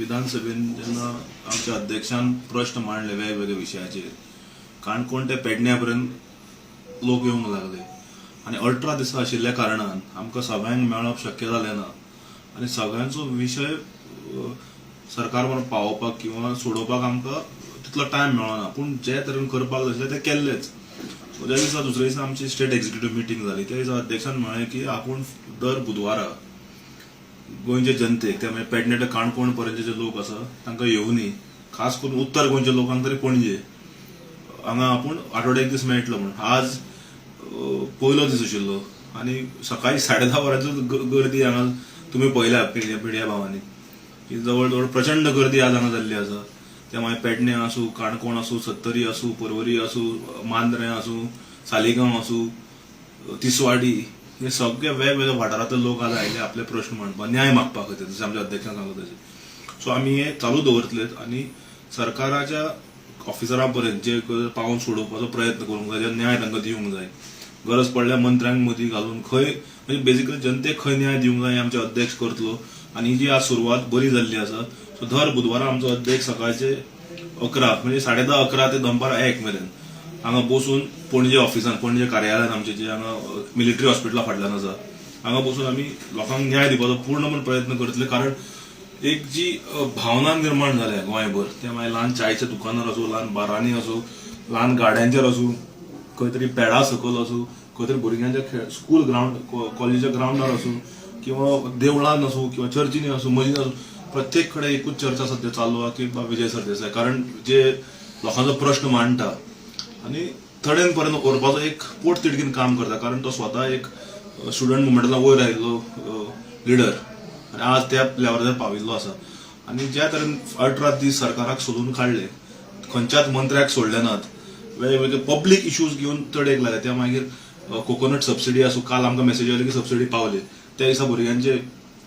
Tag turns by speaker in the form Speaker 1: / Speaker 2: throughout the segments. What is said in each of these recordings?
Speaker 1: विधानसभेन जेन्ना आमच्या अध्यक्षान प्रश्न मांडले वेगवेगळ्या विशयाचेर, काणकोण ते पेडण्या पर्यंत लोक येवंक लागले आनी 18 दिसां आशिल्ल्या कारणान आमकां सगळ्यांक मेळप शक्य जालें ना आनी सगळ्यांचो विशय सरकार बरोबर पावोवपाक किंवा सोडोवपाक आमकां तितलो टायम मेळना. पूण जे तरेन करपाक जाय आशिल्लें तें केल्लेच. सो त्या दिसा, दुसऱ्या दिसा आमची स्टेट एक्झिक्युटीव मिटींग जाली. त्या दिसा अध्यक्षान म्हळें की आपूण दर बुधवारा गोंयचे जनतेक, ते म्हणजे पेडणे ते काणकोण पर्यंतचे जे लोक आसा तांकां येवनी, खास करून उत्तर गोंयच्या लोकांक तरी पणजे हांगा आपूण आठवड्याक एक दीस मेळटलो म्हणून. आज पयलो दीस आशिल्लो आनी सकाळी 10:30 वरांचेर गर्दी हांगा तुमी पळयल्या मिडिया भावांनी की जवळ जवळ प्रचंड गर्दी आज हांगा जाल्ली आसा. ते मागीर पेडणे आसूं, काणकोण आसूं, सत्तरी आसूं, पर्वरी आसूं, मांद्रें आसूं, सालिगांव आसूं, तिसवाडी, हे सगळे वेगवेगळ्या वाठारांतले लोक आज आयले आपले प्रश्न मांडपाक, न्याय मागपा खातीर, जशें आमच्या अध्यक्षान सांगला तशें. सो आमी हे चालू दवरतले आनी सरकाराच्या ऑफिसरा पर्यंत जे पावोवन सोडोवपाचो प्रयत्न करूंक जाय, जे न्याय तांकां दिवंक जाय, गरज पडल्यार मंत्र्यांक मदीं घालून खंय, म्हणजे बेजिकली जनतेक खंय न्याय दिवंक जाय हें आमचे अध्यक्ष करतलो. आनी ही जी आज सुरवात बरी जाल्ली आसा. सो दर बुधवारा आमचो अध्यक्ष सकाळचे 11, म्हणजे 10:30 11 ते दनपारां 1 मेरेन हांगा बसून पणजे ऑफिसान, पणजे कार्यालयान आमचे जे हांगा मिलिटरी हॉस्पिटला फाटल्यान आसा, हांगा बसून आमी लोकांक न्याय दिवपाचो पूर्णपणे प्रयत्न करतले. कारण एक जी भावना निर्माण जाल्या गोंयभर, ते मागीर ल्हान चायच्या दुकानार आसूं, ल्हान बारांनी आसूं, ल्हान गाड्यांचेर आसूं, खंय तरी पेडा सकयल आसूं, खंय तरी भुरग्यांच्या खेळ स्कूल ग्रावंड, कॉलेजीच्या ग्रावंडार आसूं किंवा देवळान आसूं किंवा चर्चीनी आसूं, मस्जिदीन आसूं, प्रत्येक कडेन एकूच चर्चा सध्या चालू आहा की विजय सरदेसाय, कारण जे लोकांचो प्रश्न मांडटा आनी थडेन पर्यंत व्हरपाचो एक पोटतिडकीन काम करता, कारण तो स्वता एक स्टुडंट मुवमेंटांतल्यान वयर आयिल्लो लिडर आनी आज त्या लेवलाचेर पाविल्लो आसा. आनी ज्या तरेन 18 दीस सरकाराक सोदून काडले, खंयच्याच मंत्र्याक सोडले नात, वेगवेगळे पब्लीक इश्यूज घेवन तडेक लागले, त्या मागीर कोकोनट सबसिडी आसूं, काल आमकां मेसेज आयली की सबसिडी पावली, त्या दिसा भुरग्यांचे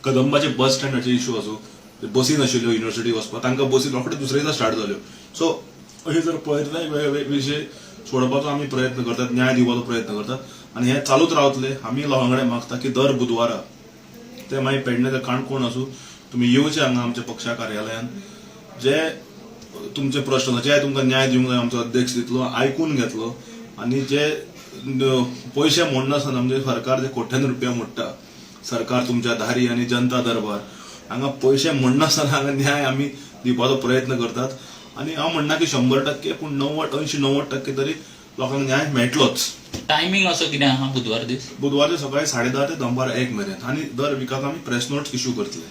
Speaker 1: कदंबाचे बस स्टँडाचे इश्यू आसूं, बसी नाशिल्ल्यो युनिवर्सिटी वचपाक तांकां, बसी रोखडे दुसरे दिसा स्टार्ट जाल्यो. सो अशें जर पळयत जाल्यार वेगवेगळे विशय सोडोवपाचो आमी प्रयत्न करतात, न्याय दिवपाचो प्रयत्न करतात आनी हे चालूच रावतले. आमी लोकां कडेन मागता की दर बुधवारा, ते मागीर पेडणे ते काणकोण आसूं, तुमी येवचे हांगा आमच्या पक्षा कार्यालयान. जे तुमचे प्रश्न आसा, जे तुमकां न्याय दिवंक जाय, आमचो अध्यक्ष दितलो, आयकून घेतलो. आनी जे पयशे मोडनासतना, म्हणजे सरकार जे कोट्यांनी रुपया मोडटा, सरकार तुमच्या दारी आनी जनता दरबार, हांगा पयशे मोडनासतना हांगा न्याय आमी दिवपाचो प्रयत्न करतात. आनी हांव म्हणना की 100%, पूण 90, 80-90% तरी लोकांक न्याय मेळटलोच.
Speaker 2: टायमिंग असो कितें आहा बुधवार दीस?
Speaker 1: बुधवारच्या सकाळी 10:30 ते दनपार 1 मेरेन आनी दर विकाक आमी प्रेस नोट्स इश्यू करतले.